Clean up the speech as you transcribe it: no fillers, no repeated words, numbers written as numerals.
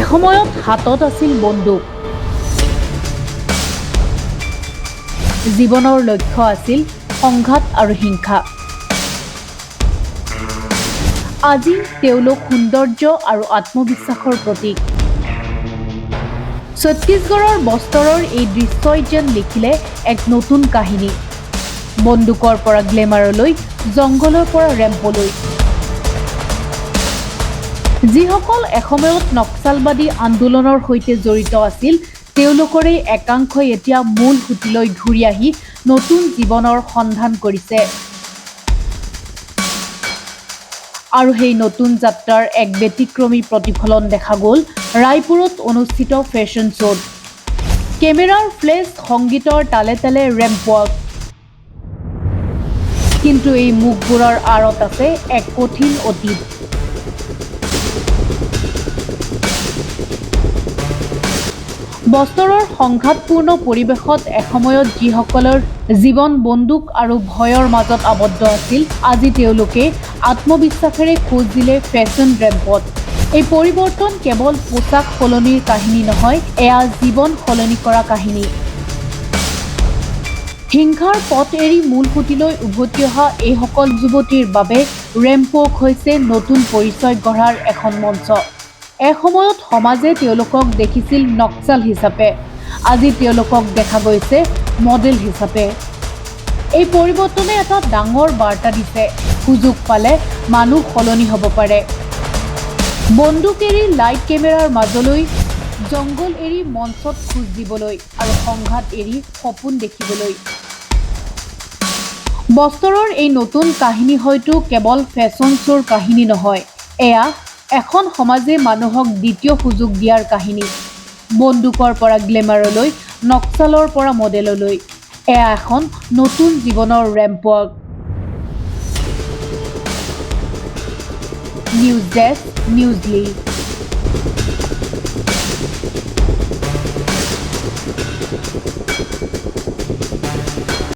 এসময়ত হাতত আছিল বন্দুক, জীৱনৰ লক্ষ্য আছিল সংঘাত আৰু হিংসা। আজি তেওঁলোক সৌন্দৰ্য আৰু আত্মবিশ্বাসৰ প্ৰতীক। ছত্তীশগড়ৰ বস্তৰৰ এই দৃশ্যই যেন লিখিলে এক নতুন কাহিনী, বন্দুকৰ পৰা গ্লেমাৰলৈ, জংঘলৰ পৰা ৰেম্পলৈ। যিসকল এসময়ত নক্সালবাদী আন্দোলনৰ সৈতে জড়িত আছিল, তেওঁলোকৰে একাংশই এতিয়া মূল সুঁতিলৈ ঘূৰি আহি নতুন জীৱনৰ সন্ধান কৰিছে। আৰু সেই নতুন যাত্ৰাৰ এক ব্যতিক্ৰমী প্ৰতিফলন দেখা গ'ল ৰায়পুৰত অনুষ্ঠিত ফেশ্বন শ্ব'ত। কেমেৰাৰ ফ্লেছ, সংগীতৰ তালে তালে ৰেম্প ৱাক। কিন্তু এই মুখবোৰৰ আঁৰত আছে এক কঠিন অতীত। বস্তৰৰ সংঘাতপূৰ্ণ পৰিৱেশত এসময়ত যিসকলৰ জীৱন বন্দুক আৰু ভয়ৰ মাজত আবদ্ধ আছিল, আজি তেওঁলোকে আত্মবিশ্বাসেৰে খোজ দিলে ফেশ্বন ৰেম্পত। এই পৰিৱৰ্তন কেৱল পোছাক সলনিৰ কাহিনী নহয়, এয়া জীৱন সলনি কৰা কাহিনী। হিংসাৰ পথ এৰি মূল সুঁতিলৈ উভতি অহা এইসকল যুৱতীৰ বাবে ৰেম্প ৱাক হৈছে নতুন পৰিচয় গঢ়াৰ এখন মঞ্চ। এসময়ত সমাজে তেওঁলোকক দেখিছিল নক্সাল হিচাপে, আজি তেওঁলোকক দেখা গৈছে মডেল হিচাপে। এই পৰিৱৰ্তনে এটা ডাঙৰ বাৰ্তা দিছে, সুযোগ পালে মানুহ সলনি হ'ব পাৰে। বন্দুক এৰি লাইট কেমেৰাৰ মাজলৈ, জংঘল এৰি মঞ্চত খোজ দিবলৈ আৰু সংঘাত এৰি সপোন দেখিবলৈ। বস্তৰৰ এই নতুন কাহিনী হয়তো কেৱল ফেশ্বন শ্ব'ৰ কাহিনী নহয়, এয়া এখন সমাজে মানুহক দ্বিতীয় সুযোগ দিয়াৰ কাহিনী। বন্দুকৰ পৰা গ্লেমাৰলৈ, নক্সালৰ পৰা মডেললৈ, এয়া এখন নতুন জীৱনৰ ramp walk. News desk, Newsly.